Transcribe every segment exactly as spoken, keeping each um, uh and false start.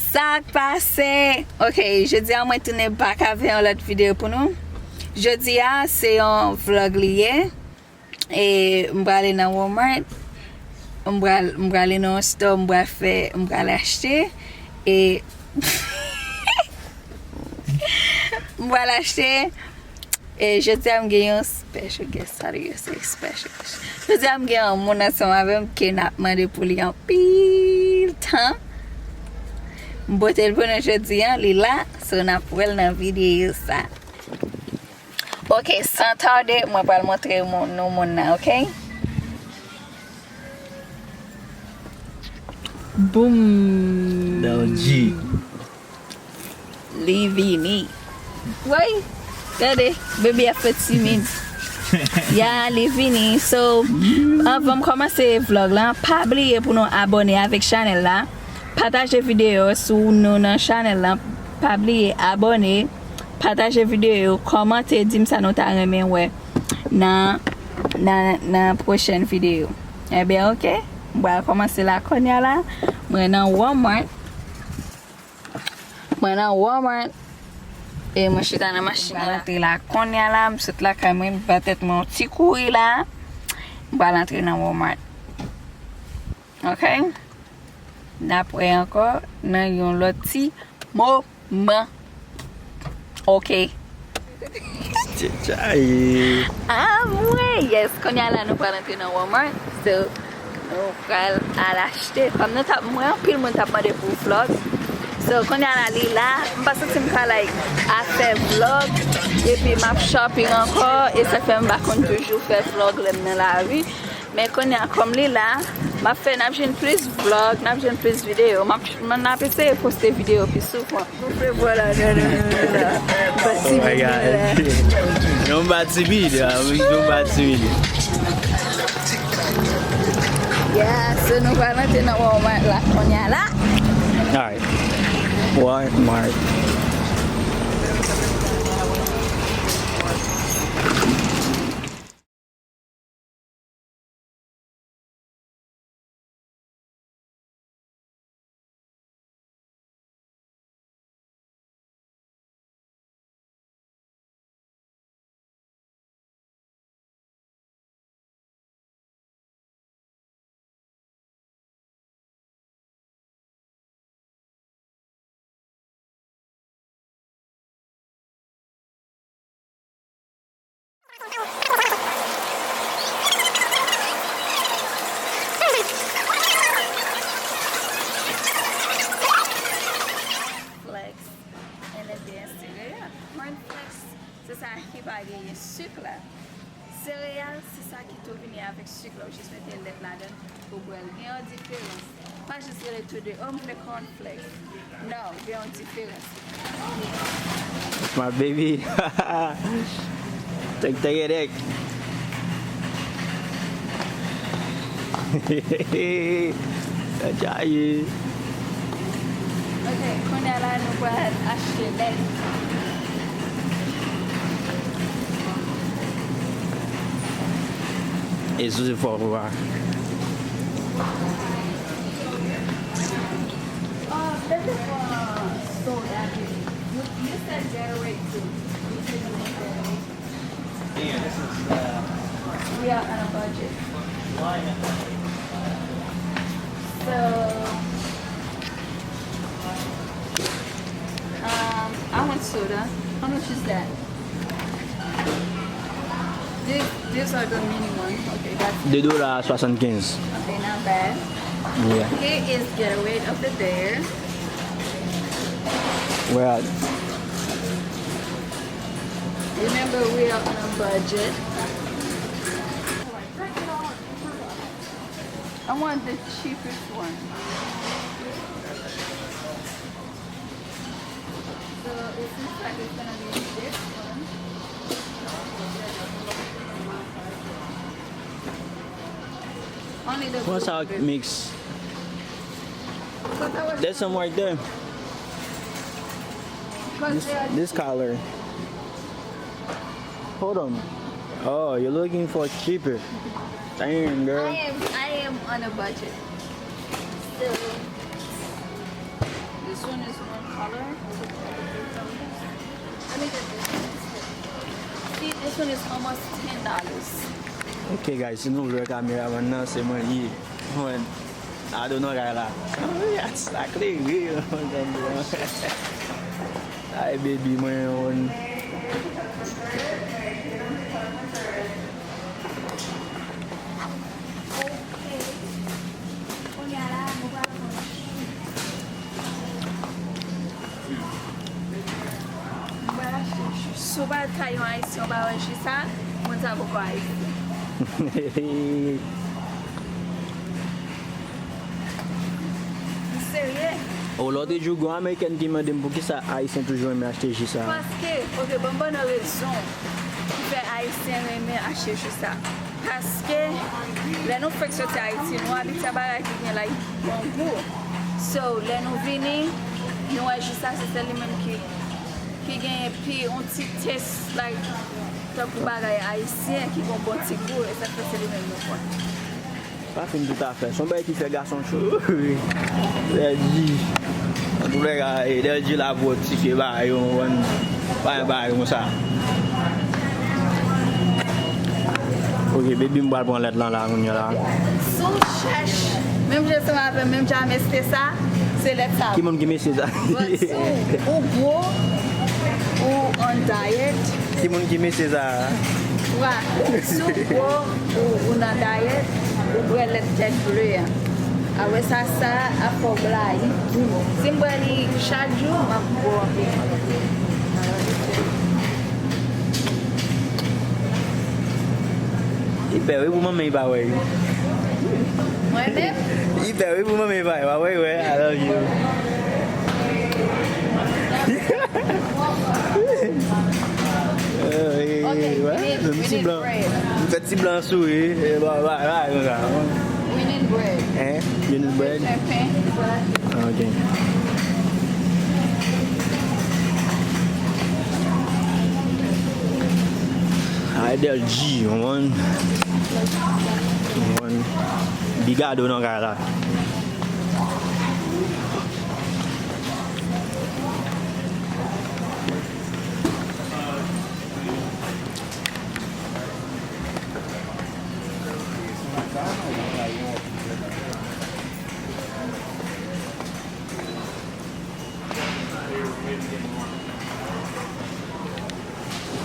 Sa k pase? Ok, jodi a mwen tounen bak avè yon lòt videyo pou nou. Jodi a se yon vlog li ye. E m prale nan Walmart. M pral, m prale nan yon store, m pral fè, m pral achte. E m pral achte. E jodi a m gen yon special guest. How do you say special guest? Jodi a m gen yon moun ansanm avè m ke n ap mande pou li anpil tan. M pote l pou nou jodi a, li la. So n ap wè l nan videyo sa. Ok, san tade, mwen pral montre moun, nou moun nan, ok? Boom! L G. Li vini. Woy! Gade, baby ap fè timid. Ya, li vini. So, anvan m kòmanse vlog la, pa bliye pou nou abòne avèk chanèl la. Pataje videyo si w nou nan chanèl la. Pa bliye abòne, pataje videyo, kòmante, di m sa nou ta renmen wè nan, nan, nan pwochèn videyo. Ebyen, ok. M pral kòmanse la kounye a la. Mwen nan Walmart. Mwen nan Walmart. E mwen chita nan machin nan. Mwen rantre la kounye a la. M sot lakay mwen, m ba tèt mwen yon ti kouri la. M pral antre nan Walmart. Ok? N ap wè ankò nan yon lòt ti moman. Ok. Tchatchaye. Amwe, yes. Kounye a la, nou pral antre nan Walmart. So, nou pral al achte. Kòm nou t ap, mwen, anpil moun t ap mande pou vlog. So, kounye a la, li la. M pa santi m ka, like, ap fè vlog. Epi m ap shopping ankò. E sa fè m pa konn toujou fè vlog lè m nan lari. Men kounye a, kòm li la, m ap fè, n ap jwenn plis vlog, n ap jwenn plis videyo. M ap, n ap eseye poste videyo pi souvan. Vwala, nan, nan, nan, nan. Ba timid, la. Non, m pa timid, ah, wi, non, m pa timid. Yeah, so nou pral antre nan Walmart la, kounye a la. Alright. Walmart. Flex. And then sereyal. Corn Flex, se sa ki pa genyen sik la. Sereyal, se sa ki tou vini avèk sik la. Ou jis mete lèt ladan pou bwè l. Gen yon diferans. Pa jis rele tou de, "Oh, m vle Corn Flex." Non, gen yon diferans. My baby. Tek tek tek. Sa djaye. Ok, kounye a la, nou pral achte lèt. E sou se fò, papa. Oh, baby, uh, soda, baby. You, you said Gatorade too. You said you want Gatorade. Yeah, this is, uh, we are on a budget. So, um, I want soda. How much is that? These, these are the mini one. Okay, that's De dola swasannkenz. Okay, not bad. Yeah. Here is Gatorade over there. Well, remember, we are on a budget. I want the cheapest one. So it seems like it's gonna be this one. Only the What's our mix? There's some right there. This, this color. Hold on. Oh, you're looking for cheaper. Damn, girl. I am, I am on a budget. So, the This one is one color. Let me get this one. See, this one is almost ten dollars. Ok, guys, si nou vle wè kameramann nan, se mwen li ye. Mwen, Ado nan kay la. Wi, sa klere, mwen. Ay, baby, mwen, mwen. Ok. Kounye a la, nou pral pran chi. Nou pral achte chi. Si w pa t ka yon Ayisyen, w pa wè chi sa, moun sa poko Ayisyen. M serye. O, lòt jou, gen yon Amerikèn ki mande m poukisa Ayisyen toujou renmen achte ji sa. Paske, ok, ban m ban nan rezon ki fè Ayisyen renmen achte ji sa. Paske, lè nou fèk soti Ayiti, nou abitye a bagay ki gen, like, bon gou. So, lè nou vini, nou wè ji sa, se sèl li menm ki, ki genyen pi, yon ti taste, like, tankou bagay ayisyen, ki gon bon ti gou, e sa k fè se li menm nou pran. Pa fin tout afè. Se yon bagay ki fè gason cho. Dèji. Antoulèka, e, Dèji la pou tike bagay yo, konprann? Pa yon bagay konsa. Ok, baby, m pral pran lèt lan la, kounye a la. Si w chèch, menm jan ansanm avè m, menm jan a mesye sa, se lèt sa. Ki moun ki mesye sa? But si w, ou gwo, ou on diet. Ki moun ki mesye sa? Wa, si w gwo, ou, ou nan dayèt, ou bwè lèt tèt ble a. Apre sa, sa ap fè w blayi tou. Si m bwè li chak jou, m ap gwo anpil. Li pè wi pou manman li pa wè wi. Mwen menm? Li pè wi pou manman li pa wè. Pa wè, wè, I love you. Eh, eh, ok, eh, we need, we need bread. M fè ti blan souri. Eh, ba, ba, ba, konsa. We need bread. Hein? You need bread? Pen. Ah, ok. Ay, Dèl G, w konprann? W konprann? Big Ado nan kay la.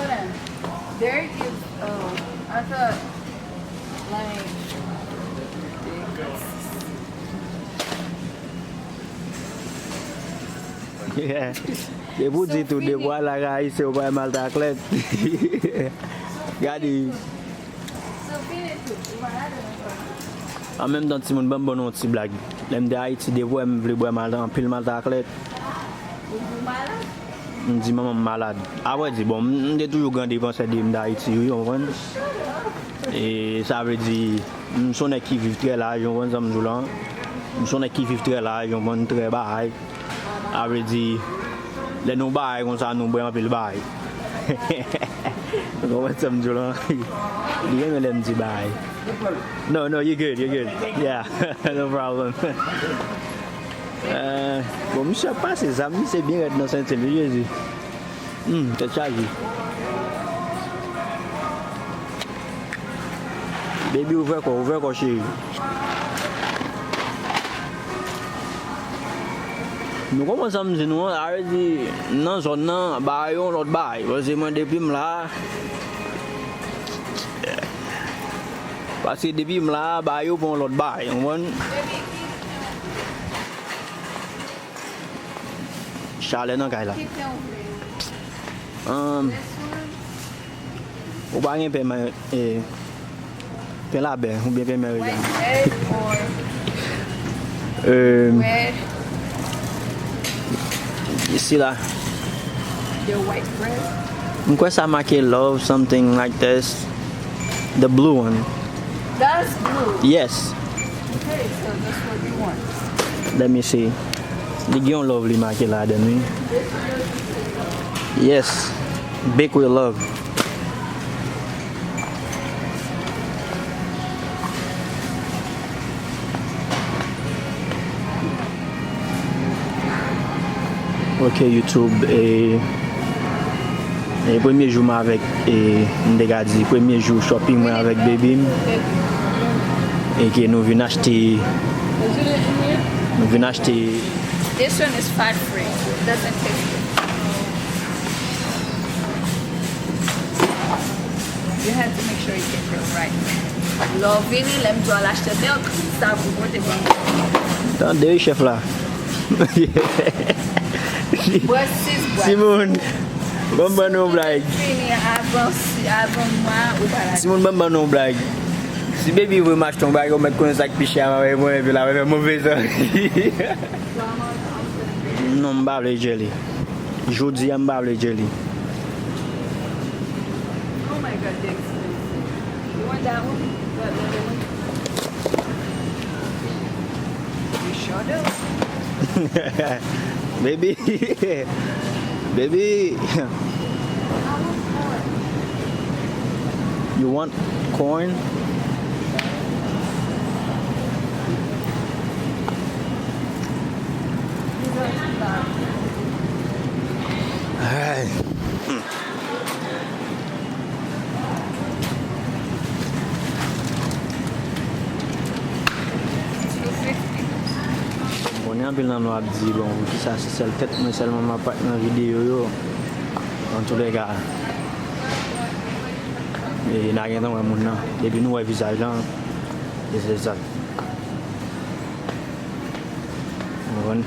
Hold on. Derek is, oh, I thought, like, Yeah. Depi w di tou, depi w al ak Ayisyen, ou pa maltraklèt. Gade. An menm tan, timoun, ban m ban nou yon ti blag. Lè m te Ayiti, depi w wè m vle bwè mal, anpil maltraklèt. M di manman m malad. Avrèdi, bon, m, m te toujou gran defansè de m de Ayiti, wi, w konprann? E sa vle di, m se yon nèg ki viv trè laj, w konprann sa m di w la? M se yon nèg ki viv trè laj, w konprann, trè bagay. Sa vle di, lè nou bay konsa, nou bwè anpil bay. Ou konprann sa m di w la? Li renmen lè m di bay. No, no, you good, you good. Yeah, no problem. Eh, bon, misye ap pase zam, misye byen rèd nan senti l, wi, Jezi. Hmm, tèt chaje. Baby, ouvè kò, ouvè kò, cheri. Nou konprann sa m di nou an, sa vle di, nan zòn nan, ba yo yon lòt bagay. Paske mwen, depi m la, paske depi m la, ba yo pou yon lòt bagay, w konprann? Chalè nan kay la. Ki pen w vle? Ahn, ou pa gen pen, men, eh, pen labè, oubyen pen meriken? White bread or, eh, bread? Sila. The white bread? M kwè sa make love, something like this. The blue one. That's blue. Yes. Okay, so that's what you want. Let me see. Li gen yon love li make ladan, wi. Yes. Bake with love. Ok, YouTube, e, e premye jou m avèk, e, m te ka di, premye jou shopping mwen avèk baby m, e ke nou vin achte, nou vin achte. This one is fat free. It doesn't taste good. You have to make sure you get the right. Lè w vini, lè m di w al achte milk, sa pou pote ban mwen. Tande wi chèf la. Bwè sis bwè. Timoun, ban m ban nou yon blag. Fini avan, avan mwa, ou pa la. Timoun, ban m ban nou yon blag. Si baby vle m achte yon bagay, ou mèt konnen sa k pi chè a, mwen, epi la, mwen fè move zanmi. Non, m pa vle jelly. Jodi a, m pa vle jelly. Oh my God, they're expensive. You want that one? That, that one? You sure do. Baby. Baby. You want corn? Alright. Hmm. Bon, gen anpil nan nou ap di, bon, poukisa se sèl tèt mwen sèlman m ap parèt nan videyo yo. Antoulèka, e, n a gentan wè moun nan. Depi nou wè vizaj lan, e se sa. Ou konprann?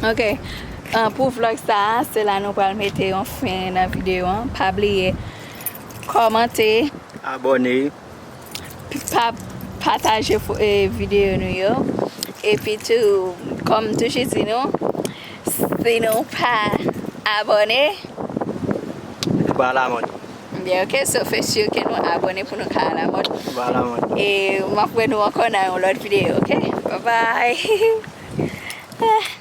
Ok. Ah, pou vlog sa a, se la nou pral mete yon fen nan videyo an. Pa bliye kòmante, abòne, pa, pataje fo- eh, videyo nou yo. Epi tou, kòm m toujou di nou, si nou pa abòne, nou pa alamòd. Byen, ok, so fè si ke nou abòne pou nou ka alamòd. Nou pa alamòd. E m ap wè nou ankò nan yon lòt videyo, ok? Bye bye. Ah.